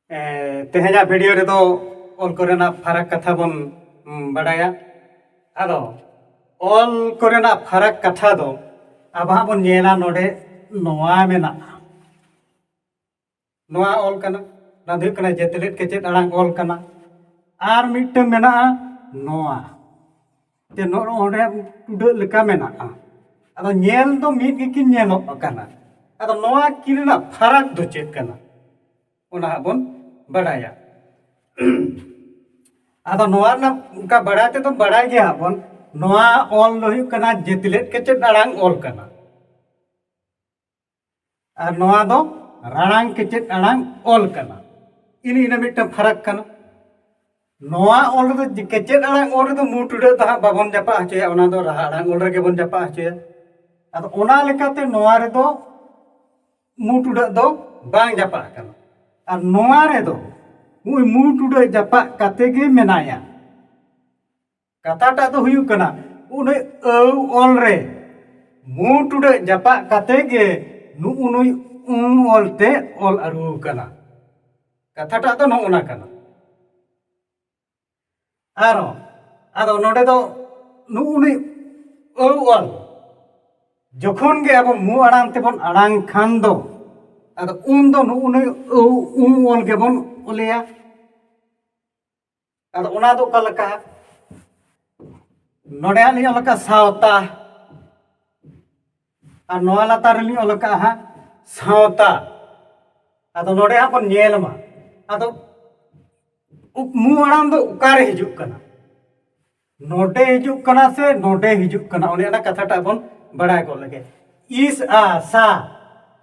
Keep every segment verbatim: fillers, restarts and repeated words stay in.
ᱮ, ᱛᱮᱦᱮᱧᱟᱜ ᱵᱷᱤᱰᱤᱭᱳ ᱨᱮᱫᱚ ᱚᱞ ᱠᱚᱨᱮᱱᱟᱜ ᱯᱷᱟᱨᱟᱠ ᱠᱟᱛᱷᱟ ᱵᱚᱱ, ᱩᱢ, ᱵᱟᱰᱟᱭᱟ᱾ ᱟᱫᱚ ᱚᱞ ᱠᱚᱨᱮᱱᱟᱜ ᱯᱷᱟᱨᱟᱠ ᱠᱟᱛᱷᱟ ᱫᱚ ᱟᱵᱚ ᱦᱟᱸᱜ ᱵᱚᱱ ᱧᱮᱞᱟ, ᱱᱚᱰᱮ ᱱᱚᱣᱟ ᱢᱮᱱᱟᱜᱼᱟ, ᱱᱚᱣᱟ ᱚᱞ ᱠᱟᱱᱟ, ᱚᱱᱟ ᱫᱚ ᱦᱩᱭᱩᱜ ᱠᱟᱱᱟ ᱡᱮᱛᱞᱮᱫ ᱠᱮᱪᱮᱫ ᱟᱲᱟᱝ ᱚᱞ ᱠᱟᱱᱟ᱾ ᱟᱨ ᱢᱤᱫᱴᱟᱝ ᱢᱮᱱᱟᱜᱼᱟ ᱱᱚᱣᱟ, ᱡᱮ ᱱᱚᱜᱼᱚ ᱱᱚᱰᱮ ᱴᱩᱰᱟᱹᱜ ᱞᱮᱠᱟ ᱢᱮᱱᱟᱜᱼᱟ᱾ ᱟᱫᱚ ᱧᱮᱞ ᱫᱚ ᱢᱤᱫ ᱜᱮᱠᱤᱱ ᱧᱮᱞᱚᱜ ᱠᱟᱱᱟ᱾ ᱟᱫᱚ ᱱᱚᱣᱟ ᱠᱤᱱ ᱨᱮᱱᱟᱜ ᱯᱷᱟᱨᱟᱠ ᱫᱚ ᱪᱮᱫ ᱠᱟᱱᱟ, ᱚᱱᱟ ᱦᱟᱸᱜ ᱵᱚᱱ ᱵᱟᱰᱟᱭᱟ᱾ ᱟᱫᱚ ᱱᱚᱣᱟ ᱨᱮᱱᱟᱜ ᱚᱱᱠᱟ ᱵᱟᱲᱟᱭ ᱛᱮᱫᱚ ᱵᱟᱲᱟᱭ ᱜᱮᱭᱟ ᱦᱟᱸᱜ ᱵᱚᱱ, ᱱᱚᱣᱟ ᱚᱞ ᱫᱚ ᱦᱩᱭᱩᱜ ᱠᱟᱱᱟ ᱡᱮᱛᱞᱮᱫ ᱠᱮᱪᱮᱫ ᱟᱲᱟᱝ ᱚᱞ ᱠᱟᱱᱟ᱾ ᱟᱨ ᱱᱚᱣᱟ ᱫᱚ ᱨᱟᱲᱟᱝ ᱠᱮᱪᱮᱫ ᱟᱲᱟᱝ ᱚᱞ ᱠᱟᱱᱟ᱾ ᱤᱱᱟᱹ, ᱤᱱᱟᱹ ᱢᱤᱫᱴᱟᱝ ᱯᱷᱟᱨᱟᱠ ᱠᱟᱱᱟ᱾ ᱱᱚᱣᱟ ᱚᱞ ᱨᱮᱫᱚ ᱡᱮ ᱠᱮᱪᱮᱫ ᱟᱲᱟᱝ ᱚᱞ ᱨᱮᱫᱚ ᱢᱩ ᱴᱩᱰᱟᱹᱜ ᱫᱚ ᱦᱟᱸᱜ ᱵᱟᱵᱚᱱ ᱡᱟᱯᱟᱜ ᱦᱚᱪᱚᱭᱟ, ᱚᱱᱟ ᱫᱚ ᱨᱟᱦᱟ ᱟᱲᱟᱝ ᱚᱞ ᱨᱮᱜᱮ ᱵᱚᱱ ᱡᱟᱯᱟᱜ ᱦᱚᱪᱚᱭᱟ᱾ ᱟᱫᱚ ᱚᱱᱟ ᱞᱮᱠᱟᱛᱮ ᱱᱚᱣᱟ ᱨᱮᱫᱚ ᱢᱩ ᱴᱩᱰᱟᱹᱜ ᱫᱚ ᱵᱟᱝ ᱡᱟᱯᱟᱜ ᱠᱟᱱᱟ᱾ ᱟᱨ ᱱᱚᱣᱟ ᱨᱮᱫᱚ ᱱᱩᱭ ᱢᱩ ᱴᱩᱰᱟᱹᱜ ᱡᱟᱯᱟᱜ ᱠᱟᱛᱮ ᱜᱮ ᱢᱮᱱᱟᱭᱟ᱾ ᱠᱟᱛᱷᱟᱴᱟᱜ ᱫᱚ ᱦᱩᱭᱩᱜ ᱠᱟᱱᱟ, ᱩᱱᱤ ᱟᱹᱣ ᱚᱞ ᱨᱮ ᱢᱩ ᱴᱩᱰᱟᱹᱜ ᱡᱟᱯᱟᱜ ᱠᱟᱛᱮ ᱜᱮ ᱱᱩᱜᱼᱩ ᱱᱩᱭ ᱩᱢ ᱚᱞ ᱛᱮ ᱚᱞ ᱟᱹᱨᱩ ᱠᱟᱱᱟ᱾ ᱠᱟᱛᱷᱟᱴᱟᱜ ᱫᱚ ᱱᱚᱜᱼᱚ ᱱᱟ ᱠᱟᱱᱟ᱾ ᱟᱨᱚ, ᱟᱫᱚ ᱱᱚᱰᱮ ᱫᱚ ᱱᱩᱜᱼᱩ ᱱᱩᱭ ᱟᱹᱣ ᱚᱞ ᱡᱚᱠᱷᱚᱱ ᱜᱮ ᱟᱵᱚ ᱢᱩ ᱟᱲᱟᱝ ᱛᱮᱵᱚᱱ ᱟᱲᱟᱝ ᱠᱷᱟᱱ ᱫᱚ, ᱟᱫᱚ ᱩᱱ ᱫᱚ ᱱᱩᱜᱼᱩ ᱱᱩᱭ ᱟᱹᱣ ᱩᱢ ᱚᱞ ᱜᱮᱵᱚᱱ ᱚᱞᱮᱭᱟ᱾ ᱟᱫᱚ ᱚᱱᱟ ᱫᱚ ᱚᱠᱟ ᱞᱮᱠᱟ? ᱱᱚᱰᱮ ᱦᱟᱸᱜ ᱞᱤᱧ ᱚᱞ ᱟᱠᱟᱫ ᱥᱟᱶᱛᱟ, ᱟᱨ ᱱᱚᱣᱟ ᱞᱟᱛᱟᱨ ᱨᱮᱞᱤᱧ ᱚᱞ ᱟᱠᱟᱫ ᱦᱟᱸᱜ ᱥᱟᱶᱛᱟ᱾ ᱟᱫᱚ ᱱᱚᱰᱮ ᱦᱟᱸᱜ ᱵᱚᱱ ᱧᱮᱞ ᱢᱟ, ᱟᱫᱚ ᱩ-, ᱢᱩ ᱟᱲᱟᱝ ᱫᱚ ᱚᱠᱟᱨᱮ ᱦᱤᱡᱩᱜ ᱠᱟᱱᱟ? ᱱᱚᱰᱮ ᱦᱤᱡᱩᱜ ᱠᱟᱱᱟ ᱥᱮ ᱱᱚᱰᱮ ᱦᱤᱡᱩᱜ ᱠᱟᱱᱟ? ᱚᱱᱮ ᱚᱱᱟ ᱠᱟᱛᱷᱟᱴᱟᱜ ᱵᱚᱱ ᱵᱟᱲᱟᱭ ᱜᱚᱫ ᱞᱮᱜᱮ᱾ ᱤᱥ ᱟ ᱥᱟ,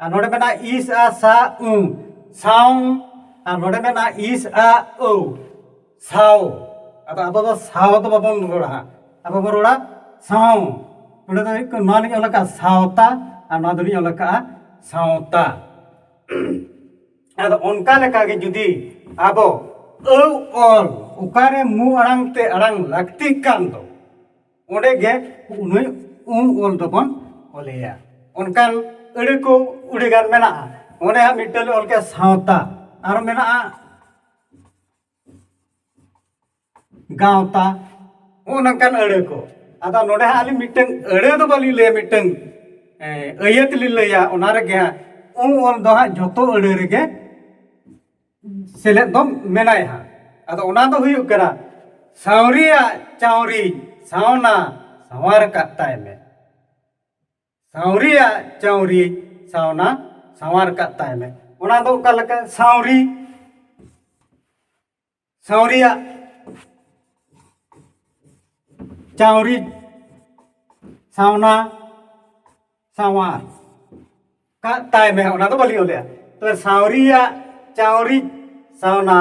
ᱟᱨ ᱱᱚᱰᱮ ᱢᱮᱱᱟᱜᱼᱟ ᱤᱥ ᱟ ᱥᱟ ᱩ, ᱥᱟᱶ, ᱟᱨ ᱱᱚᱰᱮ ᱢᱮᱱᱟᱜᱼᱟ ᱤᱥ ᱟ ᱟᱹᱣ, ᱥᱟᱶ᱾ ᱟᱫᱚ ᱟᱵᱚ ᱫᱚ ᱥᱟᱶ ᱫᱚ ᱵᱟᱵᱚᱱ ᱨᱚᱲᱟ ᱦᱟᱸᱜ, ᱟᱵᱚ ᱵᱚᱱ ᱨᱚᱲᱟ ᱥᱟᱶ᱾ ᱱᱚᱰᱮ ᱫᱚ ᱦᱩᱭᱩᱜ ᱠᱟᱱᱟ, ᱱᱚᱣᱟ ᱞᱤᱧ ᱚᱞ ᱟᱠᱟᱫᱼᱟ ᱥᱟᱶᱛᱟ, ᱟᱨ ᱱᱚᱣᱟ ᱫᱚᱞᱤᱧ ᱚᱞ ᱟᱠᱟᱫᱼᱟ ᱥᱟᱶᱛᱟ᱾ ᱟᱫᱚ ᱚᱱᱠᱟ ᱞᱮᱠᱟᱜᱮ ᱡᱩᱫᱤ ᱟᱵᱚ ᱟᱹᱣ ᱚᱞ ᱚᱠᱟᱨᱮ ᱢᱩ ᱟᱲᱟᱝ ᱛᱮ ᱟᱲᱟᱝ ᱞᱟᱹᱠᱛᱤᱜ ᱠᱟᱱ ᱫᱚ, ᱚᱸᱰᱮ ᱜᱮ ᱱᱩᱭ ᱩ ᱚᱞ ᱫᱚᱵᱚᱱ ᱚᱞᱮᱭᱟ᱾ ᱚᱱᱠᱟᱱ ᱟᱹᱲᱟᱹ ᱠᱚ ᱟᱹᱰᱤᱜᱟᱱ ᱢᱮᱱᱟᱜᱼᱟ᱾ ᱚᱸᱰᱮ ᱦᱟᱸᱜ ᱢᱤᱫᱴᱟᱝ ᱞᱮ ᱚᱞ ᱠᱮᱫᱟ ᱥᱟᱶᱛᱟ, ᱟᱨ ᱢᱮᱱᱟᱜᱼᱟ ᱜᱟᱶᱛᱟ, ᱱᱚᱜᱼᱚ ᱱᱚᱝᱠᱟᱱ ᱟᱹᱲᱟᱹ ᱠᱚ᱾ ᱟᱫᱚ ᱱᱚᱰᱮ ᱦᱟᱸᱜ ᱟᱹᱞᱤᱧ ᱢᱤᱫᱴᱟᱝ ᱟᱹᱲᱟᱹ ᱫᱚ ᱵᱟᱹᱞᱤᱧ ᱞᱟᱹᱭᱟ, ᱢᱤᱫᱴᱟᱝ ᱮ, ᱟᱹᱭᱟᱹᱛ ᱞᱤᱧ ᱞᱟᱹᱭᱟ, ᱚᱱᱟ ᱨᱮᱜᱮ ᱦᱟᱸᱜ ᱩ ᱚᱞ ᱫᱚ ᱦᱟᱸᱜ ᱡᱚᱛᱚ ᱟᱹᱲᱟᱹ ᱨᱮᱜᱮ ᱥᱮᱞᱮᱫ ᱫᱚ ᱢᱮᱱᱟᱭᱟ ᱦᱟᱸᱜ᱾ ᱟᱫᱚ ᱚᱱᱟ ᱫᱚ ᱦᱩᱭᱩᱜ ᱠᱟᱱᱟ ᱥᱟᱶᱨᱤᱭᱟᱜ ᱪᱟᱣᱨᱤ ᱥᱟᱣᱱᱟ ᱥᱟᱶᱟᱨ ᱠᱟᱜ ᱛᱟᱭ ᱢᱮ᱾ ᱥᱟᱶᱨᱤᱭᱟᱜ ᱪᱟᱣᱨᱤ ᱥᱟᱣᱱᱟ ᱥᱟᱶᱟᱨ ᱠᱟᱜ ᱛᱟᱭ ᱢᱮ᱾ ᱚᱱᱟ ᱫᱚ ᱚᱠᱟ ᱞᱮᱠᱟ? ᱥᱟᱶᱨᱤ, ᱥᱟᱶᱨᱤᱭᱟᱜ ᱪᱟᱣᱨᱤ ᱥᱟᱣᱱᱟ ᱥᱟᱶᱟᱨ ᱠᱟᱜ ᱛᱟᱭ ᱢᱮ, ᱚᱱᱟ ᱫᱚ ᱵᱟᱹᱞᱤᱧ ᱚᱞᱮᱜᱼᱟ᱾ ᱛᱚᱵᱮ ᱥᱟᱶᱨᱤᱭᱟᱜ ᱪᱟᱣᱨᱤ ᱥᱟᱣᱱᱟ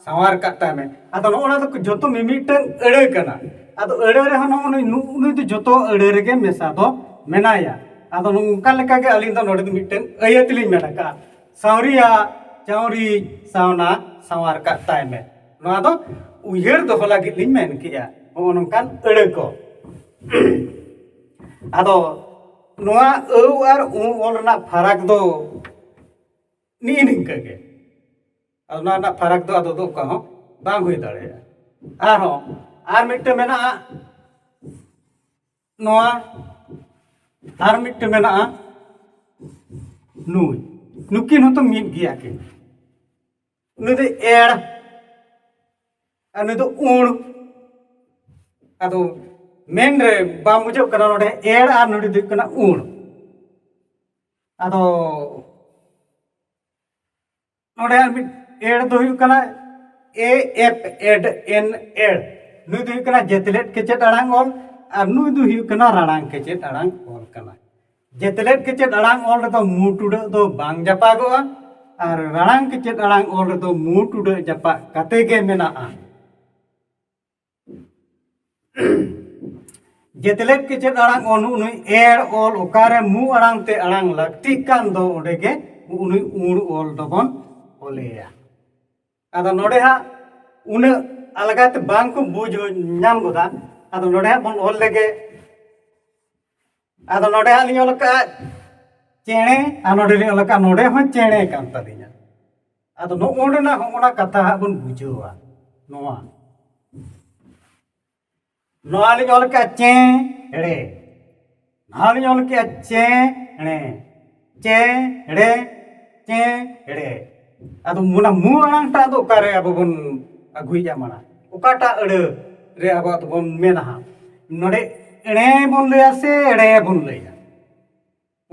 ᱥᱟᱶᱟᱨ ᱠᱟᱜ ᱛᱟᱭ ᱢᱮ᱾ ᱟᱫᱚ ᱱᱚᱜᱼᱚ ᱱᱟ ᱫᱚ ᱡᱚᱛᱚ ᱢᱤᱢᱤᱫᱴᱟᱝ ᱟᱹᱲᱟᱹ ᱠᱟᱱᱟ᱾ ᱟᱫᱚ ᱟᱹᱲᱟᱹ ᱨᱮᱦᱚᱸ ᱱᱚᱜᱼᱚ ᱱᱩᱭ, ᱱᱩᱜ-, ᱱᱩᱭ ᱫᱚ ᱡᱚᱛᱚ ᱟᱹᱲᱟᱹ ᱨᱮᱜᱮ ᱢᱮᱥᱟ ᱫᱚ ᱢᱮᱱᱟᱭᱟ᱾ ᱟᱫᱚ ᱱᱚᱝᱠᱟ ᱞᱮᱠᱟᱜᱮ ᱟᱹᱞᱤᱧ ᱫᱚ ᱱᱚᱰᱮ ᱫᱚ ᱢᱤᱫᱴᱟᱝ ᱟᱹᱭᱟᱹᱛ ᱞᱤᱧ ᱢᱮᱱ ᱟᱠᱟᱫᱼᱟ, ᱥᱟᱶᱨᱤᱭᱟᱜ ᱪᱟᱣᱨᱤ ᱥᱟᱣᱱᱟ ᱥᱟᱶᱟᱨ ᱠᱟᱜ ᱛᱟᱭ ᱢᱮ᱾ ᱱᱚᱣᱟ ᱫᱚ ᱩᱭᱦᱟᱹᱨ ᱫᱚᱦᱚ ᱞᱟᱹᱜᱤᱫ ᱞᱤᱧ ᱢᱮᱱ ᱠᱮᱜᱼᱟ, ᱱᱚᱜᱼᱚ ᱱᱚᱝᱠᱟᱱ ᱟᱹᱲᱟᱹ ᱠᱚ᱾ ᱟᱫᱚ ᱱᱚᱣᱟ ᱟᱹᱣ ᱟᱨ ᱩ ᱚᱞ ᱨᱮᱱᱟᱜ ᱯᱷᱟᱨᱟᱠ ᱫᱚ ᱱᱤᱜᱼᱤ ᱱᱤᱝᱠᱟᱹ ᱜᱮ᱾ ᱟᱫᱚ ᱱᱚᱣᱟ ᱨᱮᱱᱟᱜ ᱯᱷᱟᱨᱟᱠ ᱫᱚ ᱟᱫᱚ ᱫᱚ ᱚᱠᱟ ᱦᱚᱸ ᱵᱟᱝ ᱦᱩᱭ ᱫᱟᱲᱮᱭᱟᱜᱼᱟ᱾ ᱟᱨᱦᱚᱸ ᱟᱨ ᱢᱤᱫᱴᱟᱝ ᱢᱮᱱᱟᱜᱼᱟ ᱱᱚᱣᱟ, ᱟᱨ ᱢᱤᱫᱴᱟᱝ ᱢᱮᱱᱟᱜᱼᱟ ᱱᱩᱭ, ᱱᱩᱠᱤᱱ ᱦᱚᱸᱛᱚ ᱢᱤᱫ ᱜᱮᱭᱟ ᱠᱤᱱ᱾ ᱱᱩᱭ ᱫᱚ ᱮᱲ ᱟᱨ ᱱᱩᱭ ᱫᱚ ᱩᱬ᱾ ᱟᱫᱚ ᱢᱮᱱ ᱨᱮ ᱵᱟᱝ ᱵᱩᱡᱷᱟᱹᱜ ᱠᱟᱱᱟ ᱱᱚᱰᱮ ᱮᱲ ᱟᱨ ᱱᱚᱰᱮ ᱫᱚ ᱦᱩᱭᱩᱜ ᱠᱟᱱᱟ ᱩᱬ᱾ ᱟᱫᱚ ᱱᱚᱰᱮ ᱟᱨ ᱢᱤᱫ ᱮᱲ ᱫᱚ ᱦᱩᱭᱩᱜ ᱠᱟᱱᱟ ᱮ ᱮᱯ ᱮᱰ ᱮᱱ ᱮᱲ᱾ ᱱᱩᱭ ᱫᱚ ᱦᱩᱭᱩᱜ ᱠᱟᱱᱟ ᱡᱮᱛᱞᱮᱫ ᱠᱮᱪᱮᱫ ᱟᱲᱟᱝ ᱚᱞ, ᱟᱨ ᱱᱩᱭ ᱫᱚ ᱦᱩᱭᱩᱜ ᱠᱟᱱᱟ ᱨᱟᱲᱟᱝ ᱠᱮᱪᱮᱫ ᱟᱲᱟᱝ ᱚᱞ ᱠᱟᱱᱟ᱾ ᱡᱮᱛᱞᱮᱫ ᱠᱮᱪᱮᱫ ᱟᱲᱟᱝ ᱚᱞ ᱨᱮᱫᱚ ᱢᱩ ᱴᱩᱰᱟᱹᱜ ᱫᱚ ᱵᱟᱝ ᱡᱟᱯᱟᱜᱚᱜᱼᱟ, ᱟᱨ ᱨᱟᱲᱟᱝ ᱠᱮᱪᱮᱫ ᱟᱲᱟᱝ ᱚᱞ ᱨᱮᱫᱚ ᱢᱩ ᱴᱩᱰᱟᱹᱜ ᱡᱟᱯᱟᱜ ᱠᱟᱛᱮ ᱜᱮ ᱢᱮᱱᱟᱜᱼᱟ᱾ ᱡᱮᱛᱞᱮᱫ ᱠᱮᱪᱮᱫ ᱟᱲᱟᱝ ᱚᱞ ᱱᱩᱜ ᱱᱩᱭ ᱮᱲ ᱚᱞ ᱚᱠᱟᱨᱮ ᱢᱩ ᱟᱲᱟᱝ ᱛᱮ ᱟᱲᱟᱝ ᱞᱟᱹᱠᱛᱤᱜ ᱠᱟᱱ ᱫᱚ ᱚᱸᱰᱮ ᱜᱮ ᱱᱩᱜ ᱱᱩᱭ ᱩᱬ ᱚᱞ ᱫᱚᱵᱚᱱ ᱚᱞᱮᱭᱟ᱾ ᱟᱫᱚ ᱱᱚᱰᱮ ᱦᱟᱸᱜ ᱩᱱᱟᱹᱜ ᱟᱞᱜᱟ ᱛᱮ ᱵᱟᱝ ᱠᱚ ᱵᱩᱡᱽ ᱧᱟᱢ ᱜᱚᱫᱟ᱾ ᱟᱫᱚ ᱱᱚᱰᱮ ᱦᱟᱸᱜ ᱵᱚᱱ ᱚᱞ ᱞᱮᱜᱮ᱾ ᱟᱫᱚ ᱱᱚᱰᱮ ᱦᱟᱸᱜ ᱞᱤᱧ ᱚᱞ ᱟᱠᱟᱫᱼᱟ ᱪᱮᱬᱮ, ᱟᱨ ᱱᱚᱰᱮ ᱞᱤᱧ ᱚᱞ ᱟᱠᱟᱫᱼᱟ ᱱᱚᱰᱮ ᱦᱚᱸ ᱪᱮᱬᱮ ᱠᱟᱱ ᱛᱟᱹᱞᱤᱧᱟ᱾ ᱟᱫᱚ ᱱᱚᱜᱼᱚ ᱱᱚᱰᱮᱱᱟᱜ ᱦᱚᱸᱜᱼᱚ ᱱᱟ ᱠᱟᱛᱷᱟ ᱦᱟᱸᱜ ᱵᱚᱱ ᱵᱩᱡᱷᱟᱹᱣᱟ᱾ ᱱᱚᱣᱟ ᱱᱚᱣᱟ ᱞᱤᱧ ᱚᱞ ᱠᱮᱜᱼᱟ ᱪᱮᱬᱮ᱾ ᱱᱚᱣᱟ ᱞᱤᱧ ᱚᱞ ᱠᱮᱜᱼᱟ ᱪᱮᱬᱮ᱾ ᱪᱮᱬᱮ, ᱪᱮᱬᱮ᱾ ᱟᱫᱚ ᱚᱱᱟ ᱢᱩ ᱟᱲᱟᱝ ᱴᱟᱜ ᱫᱚ ᱚᱠᱟᱨᱮ ᱟᱵᱚ ᱵᱚᱱ ᱟᱹᱜᱩᱭᱮᱜᱼᱟ ᱢᱟᱲᱟᱝ? ᱚᱠᱟᱴᱟᱜ ᱟᱹᱲᱟᱹ ᱨᱮ ᱟᱵᱚᱣᱟᱜ ᱫᱚᱵᱚᱱ ᱢᱮᱱᱟ ᱦᱟᱸᱜ? ᱱᱚᱰᱮ ᱮᱬᱮ ᱵᱚᱱ ᱞᱟᱹᱭᱟ ᱥᱮ ᱮᱲᱮ ᱵᱚᱱ ᱞᱟᱹᱭᱟ?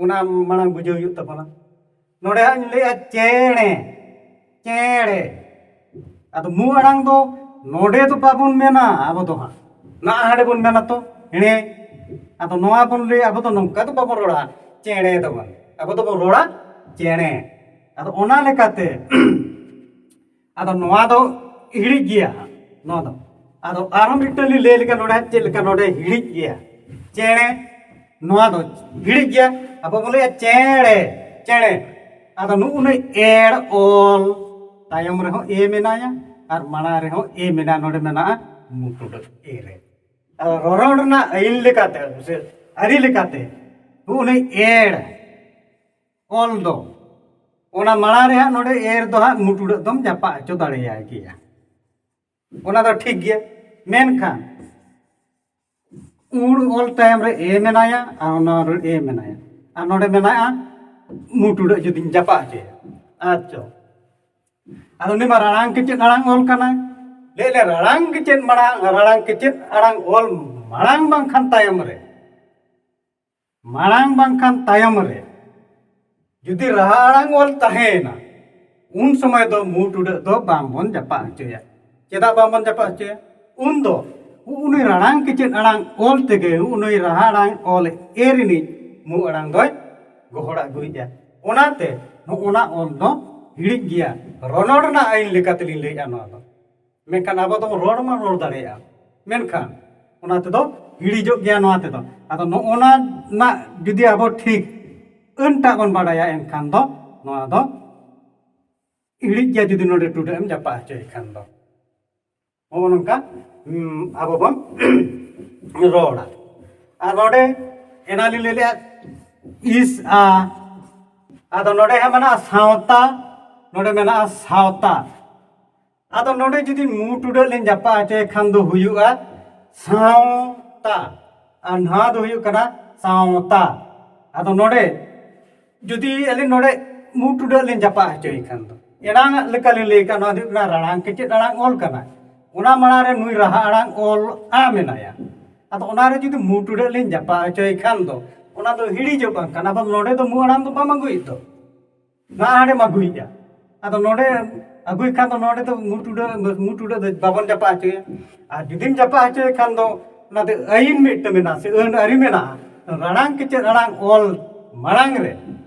ᱚᱱᱟ ᱢᱟᱲᱟᱝ ᱵᱩᱡᱷᱟᱹᱣ ᱦᱩᱭᱩᱜ ᱛᱟᱵᱚᱱᱟ᱾ ᱱᱚᱰᱮ ᱦᱟᱸᱜ ᱤᱧ ᱞᱟᱹᱭᱟ ᱪᱮᱬᱮ, ᱪᱮᱬᱮ᱾ ᱟᱫᱚ ᱢᱩ ᱟᱲᱟᱝ ᱫᱚ ᱱᱚᱰᱮ ᱫᱚ ᱵᱟᱵᱚᱱ ᱢᱮᱱᱟ ᱟᱵᱚ ᱫᱚ ᱦᱟᱸᱜ, ᱱᱟ ᱦᱟᱸᱰᱮ ᱵᱚᱱ ᱢᱮᱱᱟ ᱛᱚ, ᱮᱬᱮ᱾ ᱟᱫᱚ ᱱᱚᱣᱟ ᱵᱚᱱ ᱞᱟᱹᱭᱟ, ᱟᱵᱚ ᱫᱚ ᱱᱚᱝᱠᱟ ᱫᱚ ᱵᱟᱵᱚᱱ ᱨᱚᱲᱟ, ᱪᱮᱬᱮ ᱫᱚ ᱵᱟᱝ, ᱟᱵᱚ ᱫᱚᱵᱚᱱ ᱨᱚᱲᱟ ᱪᱮᱬᱮ᱾ ᱟᱫᱚ ᱚᱱᱟ ᱞᱮᱠᱟᱛᱮ ᱟᱫᱚ ᱱᱚᱣᱟ ᱫᱚ ᱦᱤᱲᱤᱡ ᱜᱮᱭᱟ ᱦᱟᱸᱜ, ᱱᱚᱣᱟ ᱫᱚ᱾ ᱟᱫᱚ ᱟᱨᱦᱚᱸ ᱢᱤᱫᱴᱟᱝ ᱞᱤᱧ ᱞᱟᱹᱭ ᱞᱮᱠᱟ, ᱱᱚᱰᱮ ᱦᱟᱸᱜ ᱪᱮᱫ ᱞᱮᱠᱟ ᱱᱚᱰᱮ ᱦᱤᱲᱤᱡ ᱜᱮᱭᱟ, ᱪᱮᱬᱮ, ᱱᱚᱣᱟ ᱫᱚ ᱦᱤᱲᱤᱡ ᱜᱮᱭᱟ᱾ ᱟᱵᱚ ᱵᱚᱱ ᱞᱟᱹᱭᱟ ᱪᱮᱬᱮ, ᱪᱮᱬᱮ᱾ ᱟᱫᱚ ᱱᱩᱜᱼᱩ ᱱᱩᱭ ᱮᱲ ᱚᱞ, ᱛᱟᱭᱚᱢ ᱨᱮᱦᱚᱸ ᱮ ᱢᱮᱱᱟᱭᱟ ᱟᱨ ᱢᱟᱲᱟᱝ ᱨᱮᱦᱚᱸ ᱮ ᱢᱮᱱᱟᱭᱟ, ᱱᱚᱰᱮ ᱢᱮᱱᱟᱜᱼᱟ ᱢᱩᱴᱩᱰᱟᱹ ᱮ ᱨᱮ᱾ ᱟᱫᱚ ᱨᱚᱨᱚᱲ ᱨᱮᱱᱟᱜ ᱟᱹᱭᱤᱱ ᱞᱮᱠᱟᱛᱮ, ᱥᱮ ᱟᱹᱨᱤ ᱞᱮᱠᱟᱛᱮ, ᱱᱩᱜᱼᱩ ᱱᱩᱭ ᱮᱲ ᱚᱞ ᱫᱚ, ᱚᱱᱟ ᱢᱟᱲᱟᱝ ᱨᱮ ᱦᱟᱸᱜ ᱱᱚᱰᱮ ᱮᱨ ᱫᱚ ᱦᱟᱸᱜ ᱢᱩᱴᱩᱰᱟᱹᱜ ᱫᱚᱢ ᱡᱟᱯᱟᱜ ᱦᱚᱪᱚ ᱫᱟᱲᱮᱭᱟᱭ ᱜᱮᱭᱟ, ᱚᱱᱟ ᱫᱚ ᱴᱷᱤᱠ ᱜᱮᱭᱟ᱾ ᱢᱮᱱᱠᱷᱟᱱ ᱩᱲ ᱚᱞ ᱛᱟᱭᱚᱢ ᱨᱮ ᱮ ᱢᱮᱱᱟᱭᱟ ᱟᱨ ᱚᱱᱟ ᱨᱮ ᱮ ᱢᱮᱱᱟᱭᱟ, ᱟᱨ ᱱᱚᱰᱮ ᱢᱮᱱᱟᱜᱼᱟ ᱢᱩᱴᱩᱰᱟᱹᱜ ᱡᱩᱫᱤᱧ ᱡᱟᱯᱟᱜ ᱦᱚᱪᱚᱭᱟ᱾ ᱟᱪᱪᱷᱟ, ᱟᱫᱚ ᱩᱱᱤ ᱢᱟ ᱨᱟᱲᱟᱝ ᱠᱮᱪᱮᱫ ᱟᱲᱟᱝ ᱚᱞ ᱠᱟᱱᱟᱭ᱾ ᱞᱟᱹᱭ ᱞᱮ ᱨᱟᱲᱟᱝ ᱠᱮᱪᱮᱫ ᱢᱟᱲᱟᱝ, ᱨᱟᱲᱟᱝ ᱠᱮᱪᱮᱫ ᱟᱲᱟᱝ ᱚᱞ ᱢᱟᱲᱟᱝ ᱵᱟᱝᱠᱷᱟᱱ ᱛᱟᱭᱚᱢ ᱨᱮ, ᱢᱟᱲᱟᱝ ᱵᱟᱝᱠᱷᱟᱱ ᱛᱟᱭᱚᱢ ᱨᱮ ᱡᱩᱫᱤ ᱨᱟᱦᱟ ᱟᱲᱟᱝ ᱚᱞ ᱛᱟᱦᱮᱸᱭᱮᱱᱟ, ᱩᱱ ᱥᱚᱢᱚᱭ ᱫᱚ ᱢᱩ ᱴᱩᱰᱟᱹᱜ ᱫᱚ ᱵᱟᱝᱵᱚᱱ ᱡᱟᱯᱟᱜ ᱦᱚᱪᱚᱭᱟ᱾ ᱪᱮᱫᱟᱜ ᱵᱟᱝᱵᱚᱱ ᱡᱟᱯᱟᱜ ᱦᱚᱪᱚᱭᱟ? ᱩᱱ ᱫᱚ ᱩᱱᱤ ᱨᱟᱲᱟᱝ ᱠᱮᱪᱮᱫ ᱟᱲᱟᱝ ᱚᱞ ᱛᱮᱜᱮ ᱩᱱᱤ ᱨᱟᱦᱟ ᱟᱲᱟᱝ ᱚᱞ ᱮ ᱨᱤᱱᱤᱡ ᱢᱩ ᱟᱲᱟᱝ ᱫᱚᱭ ᱜᱚᱦᱚᱲ ᱟᱹᱜᱩᱭᱮᱫᱼᱟ᱾ ᱚᱱᱟᱛᱮ ᱱᱚᱜᱼᱚᱱᱟ ᱚᱞ ᱫᱚ ᱦᱤᱲᱤᱡ ᱜᱮᱭᱟ, ᱨᱚᱱᱚᱲ ᱨᱮᱱᱟᱜ ᱟᱹᱭᱤᱱ ᱞᱮᱠᱟ ᱛᱮᱞᱤᱧ ᱞᱟᱹᱭᱮᱫᱼᱟ ᱱᱚᱣᱟ ᱫᱚ᱾ ᱢᱮᱱᱠᱷᱟᱱ ᱟᱵᱚ ᱫᱚ ᱨᱚᱲ ᱢᱟ ᱨᱚᱲ ᱫᱟᱲᱮᱭᱟᱜᱼᱟ, ᱢᱮᱱᱠᱷᱟᱱ ᱚᱱᱟ ᱛᱮᱫᱚ ᱦᱤᱲᱤᱡᱚᱜ ᱜᱮᱭᱟ᱾ ᱱᱚᱣᱟ ᱛᱮᱫᱚ ᱟᱫᱚ ᱱᱚᱜᱼᱚ ᱱᱟ ᱨᱮᱱᱟᱜ ᱡᱩᱫᱤ ᱟᱵᱚ ᱴᱷᱤᱠ ᱟᱹᱱᱴᱟᱜ ᱵᱚᱱ ᱵᱟᱲᱟᱭᱟ, ᱮᱱᱠᱷᱟᱱ ᱫᱚ ᱱᱚᱣᱟ ᱫᱚ ᱦᱤᱲᱤᱡ ᱜᱮᱭᱟ ᱡᱩᱫᱤ ᱱᱚᱰᱮ ᱴᱩᱰᱟᱹᱜ ᱮᱢ ᱡᱟᱯᱟᱜ ᱦᱚᱪᱚᱭ ᱠᱷᱟᱱ ᱫᱚ᱾ ᱱᱚᱜᱼᱚ ᱱᱚᱝᱠᱟ ᱦᱩᱸ, ᱟᱵᱚ ᱵᱚᱱ ᱨᱚᱲᱟ᱾ ᱟᱨ ᱱᱚᱰᱮ ᱮᱱᱟᱞᱤᱧ ᱞᱟᱹᱭ ᱞᱮᱫᱼᱟ ᱤᱥ ᱟ, ᱟᱫᱚ ᱱᱚᱰᱮ ᱦᱟᱸᱜ ᱢᱮᱱᱟᱜᱼᱟ ᱥᱟᱶᱛᱟ, ᱱᱚᱰᱮ ᱢᱮᱱᱟᱜᱼᱟ ᱥᱟᱶᱛᱟ᱾ ᱟᱫᱚ ᱱᱚᱰᱮ ᱡᱩᱫᱤ ᱢᱩ ᱴᱩᱰᱟᱹᱜ ᱞᱤᱧ ᱡᱟᱯᱟᱜ ᱦᱚᱪᱚᱭ ᱠᱷᱟᱱ ᱫᱚ ᱦᱩᱭᱩᱜᱼᱟ ᱥᱟᱶᱛᱟ, ᱟᱨ ᱱᱚᱣᱟ ᱫᱚ ᱦᱩᱭᱩᱜ ᱠᱟᱱᱟ ᱥᱟᱶᱛᱟ᱾ ᱟᱫᱚ ᱱᱚᱰᱮ ᱡᱩᱫᱤ ᱟᱹᱞᱤᱧ ᱱᱚᱰᱮ ᱢᱩ ᱴᱩᱰᱟᱹᱜ ᱞᱤᱧ ᱡᱟᱯᱟᱜ ᱦᱚᱪᱚᱭ ᱠᱷᱟᱱ ᱫᱚ, ᱮᱱᱟᱝ ᱞᱮᱠᱟ ᱞᱤᱧ ᱞᱟᱹᱭ ᱠᱟᱜ, ᱱᱚᱣᱟ ᱫᱚ ᱦᱩᱭᱩᱜ ᱠᱟᱱᱟ ᱨᱟᱲᱟᱝ ᱠᱮᱪᱮᱫ ᱟᱲᱟᱝ ᱚᱞ ᱠᱟᱱᱟ᱾ ᱚᱱᱟ ᱢᱟᱲᱟᱝ ᱨᱮ ᱱᱩᱭ ᱨᱟᱦᱟ ᱟᱲᱟᱝ ᱚᱞ ᱟ ᱢᱮᱱᱟᱭᱟ᱾ ᱟᱫᱚ ᱚᱱᱟᱨᱮ ᱡᱩᱫᱤ ᱢᱩ ᱴᱩᱰᱟᱹᱜ ᱞᱤᱧ ᱡᱟᱯᱟᱜ ᱦᱚᱪᱚᱭ ᱠᱷᱟᱱ ᱫᱚ, ᱚᱱᱟ ᱫᱚ ᱦᱤᱲᱤᱡᱚᱜ ᱵᱟᱝ ᱠᱟᱱᱟ᱾ ᱟᱵᱚ ᱱᱚᱰᱮ ᱫᱚ ᱢᱩ ᱟᱲᱟᱝ ᱫᱚ ᱵᱟᱢ ᱟᱹᱜᱩᱭᱮᱫ ᱫᱚ, ᱱᱚᱣᱟ ᱦᱟᱸᱰᱮᱢ ᱟᱹᱜᱩᱭᱮᱫᱼᱟ᱾ ᱟᱫᱚ ᱱᱚᱰᱮ ᱟᱹᱜᱩᱭ ᱠᱷᱟᱱ ᱫᱚ ᱱᱚᱰᱮ ᱫᱚ ᱢᱩ ᱴᱩᱰᱟᱹᱜ, ᱢᱩ ᱴᱩᱰᱟᱹᱜ ᱫᱚ ᱵᱟᱵᱚᱱ ᱡᱟᱯᱟᱜ ᱦᱚᱪᱚᱭᱟ᱾ ᱟᱨ ᱡᱩᱫᱤᱢ ᱡᱟᱯᱟᱜ ᱦᱚᱪᱚᱭ ᱠᱷᱟᱱ ᱫᱚ ᱚᱱᱟᱛᱮ ᱟᱹᱭᱤᱱ ᱢᱤᱫᱴᱟᱝ ᱢᱮᱱᱟᱜᱼᱟ ᱥᱮ ᱟᱹᱱ ᱟᱹᱨᱤ ᱢᱮᱱᱟᱜᱼᱟ, ᱨᱟᱲᱟᱝ ᱠᱮᱪᱮᱫ ᱟᱲᱟᱝ ᱚᱞ ᱢᱟᱲᱟᱝ ᱨᱮ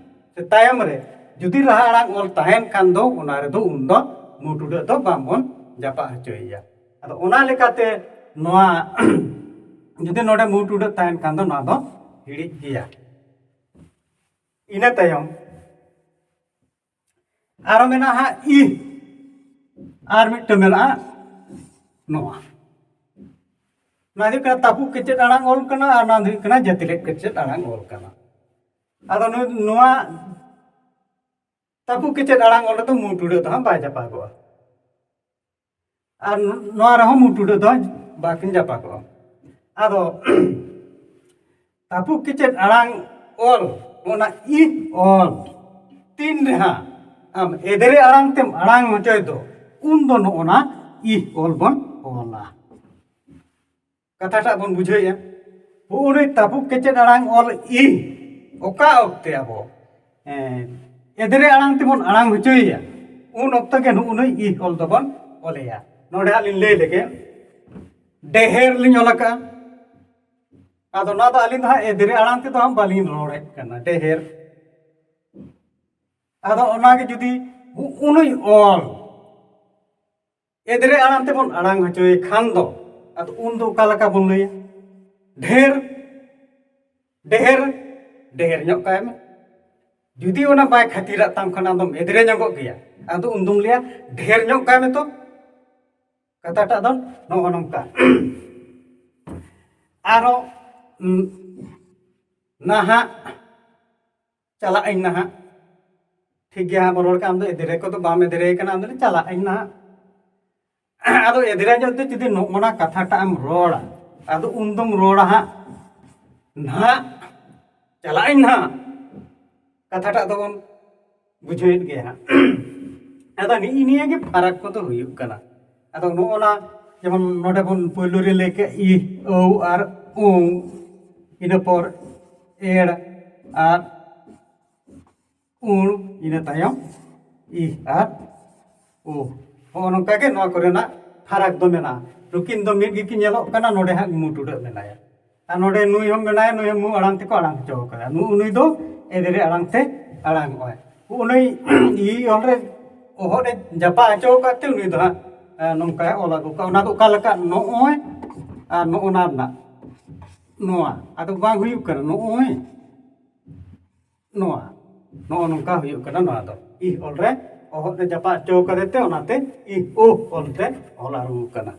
ᱥᱮ ᱛᱟᱭᱚᱢ ᱨᱮ ᱡᱩᱫᱤ ᱨᱟᱦᱟ ᱟᱲᱟᱝ ᱚᱞ ᱛᱟᱦᱮᱱ ᱠᱷᱟᱱ ᱫᱚ ᱚᱱᱟ ᱨᱮᱫᱚ ᱩᱱᱫᱚ ᱢᱩ ᱴᱩᱰᱟᱹᱜ ᱫᱚ ᱵᱟᱝᱵᱚᱱ ᱡᱟᱯᱟᱜ ᱦᱚᱪᱚᱭᱮᱭᱟ᱾ ᱟᱫᱚ ᱚᱱᱟ ᱞᱮᱠᱟᱛᱮ ᱱᱚᱣᱟ ᱡᱩᱫᱤ ᱱᱚᱰᱮ ᱢᱩ ᱴᱩᱰᱟᱹᱜ ᱛᱟᱦᱮᱱ ᱠᱷᱟᱱ ᱫᱚ ᱱᱚᱣᱟ ᱫᱚ ᱦᱤᱲᱤᱡ ᱜᱮᱭᱟ᱾ ᱤᱱᱟᱹ ᱛᱟᱭᱚᱢ ᱟᱨᱚ ᱢᱮᱱᱟᱜᱼᱟ ᱦᱟᱸᱜ ᱤ, ᱟᱨ ᱢᱤᱫᱴᱟᱝ ᱢᱮᱱᱟᱜᱼᱟ ᱱᱚᱣᱟ᱾ ᱱᱚᱣᱟ ᱫᱚ ᱦᱩᱭᱩᱜ ᱠᱟᱱᱟ ᱛᱟᱹᱯᱩᱜ ᱠᱮᱪᱮᱫ ᱟᱲᱟᱝ ᱚᱞ ᱠᱟᱱᱟ, ᱟᱨ ᱱᱚᱣᱟ ᱫᱚ ᱦᱩᱭᱩᱜ ᱠᱟᱱᱟ ᱡᱟᱹᱛᱤᱞᱮᱫ ᱠᱮᱪᱮᱫ ᱟᱲᱟᱝ ᱚᱞ ᱠᱟᱱᱟ᱾ ᱟᱫᱚ ᱱᱩᱭ, ᱱᱚᱣᱟ ᱛᱟᱹᱯᱩᱜ ᱠᱮᱪᱮᱫ ᱟᱲᱟᱝ ᱚᱞ ᱨᱮᱫᱚ ᱢᱩ ᱴᱩᱰᱟᱹᱜ ᱫᱚ ᱦᱟᱸᱜ ᱵᱟᱭ ᱡᱟᱯᱟᱜᱚᱜᱼᱟ, ᱟᱨ ᱱᱚᱣᱟ ᱨᱮᱦᱚᱸ ᱢᱩ ᱴᱩᱰᱟᱹᱜ ᱫᱚ ᱦᱟᱸᱜ ᱵᱟᱠᱤᱱ ᱡᱟᱯᱟᱜᱚᱜᱼᱟ᱾ ᱟᱫᱚ ᱛᱟᱹᱯᱩᱜ ᱠᱮᱪᱮᱫ ᱟᱲᱟᱝ ᱚᱞ, ᱚᱱᱟ ᱤᱦ ᱚᱞ ᱛᱤᱱ ᱨᱮᱦᱟᱸᱜ ᱟᱢ ᱮᱫᱨᱮ ᱟᱲᱟᱝ ᱛᱮᱢ ᱟᱲᱟᱝ ᱦᱚᱪᱚᱭ ᱫᱚ, ᱩᱱ ᱫᱚ ᱱᱚᱜᱼᱚ ᱱᱟ ᱤᱦ ᱚᱞ ᱵᱚᱱ ᱚᱞᱟ᱾ ᱠᱟᱛᱷᱟᱴᱟᱜ ᱵᱚᱱ ᱵᱩᱡᱷᱟᱹᱣᱮᱫᱼᱟ᱾ ᱦᱚᱸᱜᱼᱚ ᱱᱩᱭ ᱛᱟᱹᱯᱩᱜ ᱠᱮᱪᱮᱫ ᱟᱲᱟᱝ ᱚᱞ ᱤᱦ ᱚᱠᱟ ᱚᱠᱛᱮ ᱟᱵᱚ, ᱦᱮᱸ, ᱮᱫᱨᱮ ᱟᱲᱟᱝ ᱛᱮᱵᱚᱱ ᱟᱲᱟᱝ ᱦᱚᱪᱚᱭᱮᱭᱟ, ᱩᱱ ᱚᱠᱛᱚ ᱜᱮ ᱱᱩᱜᱼᱩ ᱱᱩᱭ ᱤᱦ ᱚᱞ ᱫᱚᱵᱚᱱ ᱚᱞᱮᱭᱟ᱾ ᱱᱚᱰᱮ ᱦᱟᱸᱜ ᱞᱤᱧ ᱞᱟᱹᱭ ᱞᱮᱜᱮ, ᱰᱮᱦᱮᱨ ᱞᱤᱧ ᱚᱞ ᱟᱠᱟᱫᱼᱟ᱾ ᱟᱫᱚ ᱱᱚᱣᱟ ᱫᱚ ᱟᱹᱞᱤᱧ ᱫᱚ ᱦᱟᱸᱜ ᱮᱫᱨᱮ ᱟᱲᱟᱝ ᱛᱮᱫᱚ ᱦᱟᱸᱜ ᱵᱟᱹᱞᱤᱧ ᱨᱚᱲᱮᱫ ᱠᱟᱱᱟ, ᱰᱮᱦᱮᱨ᱾ ᱟᱫᱚ ᱚᱱᱟᱜᱮ ᱡᱩᱫᱤ ᱩ-, ᱩᱱᱩᱭ ᱚᱞ ᱮᱫᱨᱮ ᱟᱲᱟᱝ ᱛᱮᱵᱚᱱ ᱟᱲᱟᱝ ᱦᱚᱪᱚᱭᱮ ᱠᱷᱟᱱ ᱫᱚ, ᱟᱫᱚ ᱩᱱ ᱫᱚ ᱚᱠᱟ ᱞᱮᱠᱟ ᱵᱚᱱ ᱞᱟᱹᱭᱟ? ᱰᱷᱮᱨ, ᱰᱷᱮᱨ, ᱰᱷᱮᱨ ᱧᱚᱜ ᱠᱟᱭ ᱢᱮ᱾ ᱡᱩᱫᱤ ᱚᱱᱟ ᱵᱟᱭ ᱠᱷᱟᱹᱛᱤᱨᱟᱜ ᱛᱟᱢ ᱠᱷᱟᱱ, ᱟᱫᱚᱢ ᱮᱫᱨᱮ ᱧᱚᱜᱚᱜ ᱜᱮᱭᱟ᱾ ᱟᱫᱚ ᱩᱱ ᱫᱚᱢ ᱞᱟᱹᱭᱟ, ᱰᱷᱮᱨ ᱧᱚᱜ ᱠᱟᱭ ᱢᱮ ᱛᱚ᱾ ᱠᱟᱛᱷᱟᱴᱟᱜ ᱫᱚ ᱱᱚᱜᱼᱚ ᱱᱚᱝᱠᱟ᱾ ᱟᱨᱚ ᱱᱟᱦᱟᱜ, ᱪᱟᱞᱟᱜ ᱟᱹᱧ ᱱᱟᱦᱟᱜ᱾ ᱴᱷᱤᱠ ᱜᱮᱭᱟ, ᱟᱢ ᱨᱚᱲ ᱠᱟᱜ, ᱟᱢ ᱫᱚ ᱮᱫᱨᱮ ᱠᱚᱫᱚ ᱵᱟᱢ ᱮᱫᱨᱮ ᱠᱟᱱᱟ, ᱟᱢ ᱫᱚ ᱪᱟᱞᱟᱜ ᱟᱹᱧ ᱱᱟᱦᱟᱜ᱾ ᱟᱫᱚ ᱮᱫᱨᱮ ᱧᱚᱜ ᱛᱮ ᱡᱩᱫᱤ ᱱᱚᱜᱼᱚ ᱱᱟ ᱠᱟᱛᱷᱟᱴᱟᱜ ᱮᱢ ᱨᱚᱲᱟ, ᱟᱫᱚ ᱩᱱ ᱫᱚᱢ ᱨᱚᱲᱟ ᱦᱟᱸᱜ ᱱᱟᱦᱟᱜ, ᱪᱟᱞᱟᱜ ᱟᱹᱧ ᱱᱟᱦᱟᱜ᱾ ᱠᱟᱛᱷᱟᱴᱟᱜ ᱫᱚᱵᱚᱱ ᱵᱩᱡᱷᱟᱹᱣᱮᱫ ᱜᱮᱭᱟ ᱦᱟᱸᱜ᱾ ᱟᱫᱚ ᱱᱤᱜᱼᱤ ᱱᱤᱭᱟᱹ ᱜᱮ ᱯᱷᱟᱨᱟᱠ ᱠᱚᱫᱚ ᱦᱩᱭᱩᱜ ᱠᱟᱱᱟ᱾ ᱟᱫᱚ ᱱᱚᱜᱼᱚ ᱱᱟ ᱡᱮᱢᱚᱱ ᱱᱚᱰᱮ ᱵᱚᱱ ᱯᱳᱭᱞᱳ ᱨᱮ ᱞᱟᱹᱭ ᱠᱮᱫ ᱤ, ᱳ ᱟᱨ ᱳ, ᱤᱱᱟᱹ ᱯᱚᱨ ᱮᱲ ᱟᱨ ᱩᱲ, ᱤᱱᱟᱹ ᱛᱟᱭᱚᱢ ᱤ ᱟᱨ ᱳ᱾ ᱦᱚᱸᱜᱼᱚ ᱱᱚᱝᱠᱟ ᱜᱮ ᱱᱚᱣᱟ ᱠᱚᱨᱮᱱᱟᱜ ᱯᱷᱟᱨᱟᱠ ᱫᱚ ᱢᱮᱱᱟᱜᱼᱟ᱾ ᱱᱩᱠᱤᱱ ᱫᱚ ᱢᱤᱫ ᱜᱮᱠᱤᱱ ᱧᱮᱞᱚᱜ ᱠᱟᱱᱟ, ᱱᱚᱰᱮ ᱦᱟᱸᱜ ᱢᱩ ᱴᱩᱰᱟᱹᱜ ᱢᱮᱱᱟᱭᱟ᱾ ᱟᱨ ᱱᱚᱰᱮ ᱱᱩᱭ ᱦᱚᱸ ᱢᱮᱱᱟᱭᱟ, ᱱᱩᱭ ᱦᱚᱸ ᱢᱩ ᱟᱲᱟᱝ ᱛᱮᱠᱚ ᱟᱲᱟᱝ ᱦᱚᱪᱚ ᱠᱟᱫᱟ᱾ ᱱᱩ-, ᱱᱩᱭ ᱫᱚ ᱮᱫᱨᱮ ᱟᱲᱟᱝ ᱛᱮ ᱟᱲᱟᱝ ᱚᱜᱼᱟᱭ᱾ ᱩᱱᱤ ᱤ ᱚᱞ ᱨᱮ ᱚᱦᱚᱫ ᱮ ᱡᱟᱯᱟ ᱦᱚᱪᱚ ᱟᱠᱟᱫ ᱛᱮ ᱩᱱᱤ ᱫᱚ ᱦᱟᱸᱜ, ᱮ, ᱱᱚᱝᱠᱟᱭ ᱚᱞ ᱟᱹᱜᱩ ᱠᱟᱜᱼᱟ᱾ ᱚᱱᱟ ᱫᱚ ᱚᱠᱟ ᱞᱮᱠᱟ? ᱱᱚᱜᱼᱚᱭ ᱟᱨ ᱱᱚᱜᱼᱚ ᱱᱟ ᱨᱮᱱᱟᱜ ᱱᱚᱣᱟ᱾ ᱟᱫᱚ ᱵᱟᱝ ᱦᱩᱭᱩᱜ ᱠᱟᱱᱟ ᱱᱚᱜᱼᱚᱭ ᱱᱚᱣᱟ᱾ ᱱᱚᱜᱼᱚ ᱱᱚᱝᱠᱟ ᱦᱩᱭᱩᱜ ᱠᱟᱱᱟ ᱱᱚᱣᱟ ᱫᱚ᱾ ᱤ ᱚᱞ ᱨᱮ ᱚᱦᱚᱫ ᱮ ᱡᱟᱯᱟ ᱦᱚᱪᱚ ᱠᱟᱫᱮ ᱛᱮ ᱚᱱᱟᱛᱮ ᱤ ᱳ ᱚᱞ ᱛᱮ ᱚᱞ ᱟᱹᱨᱩ ᱠᱟᱱᱟ᱾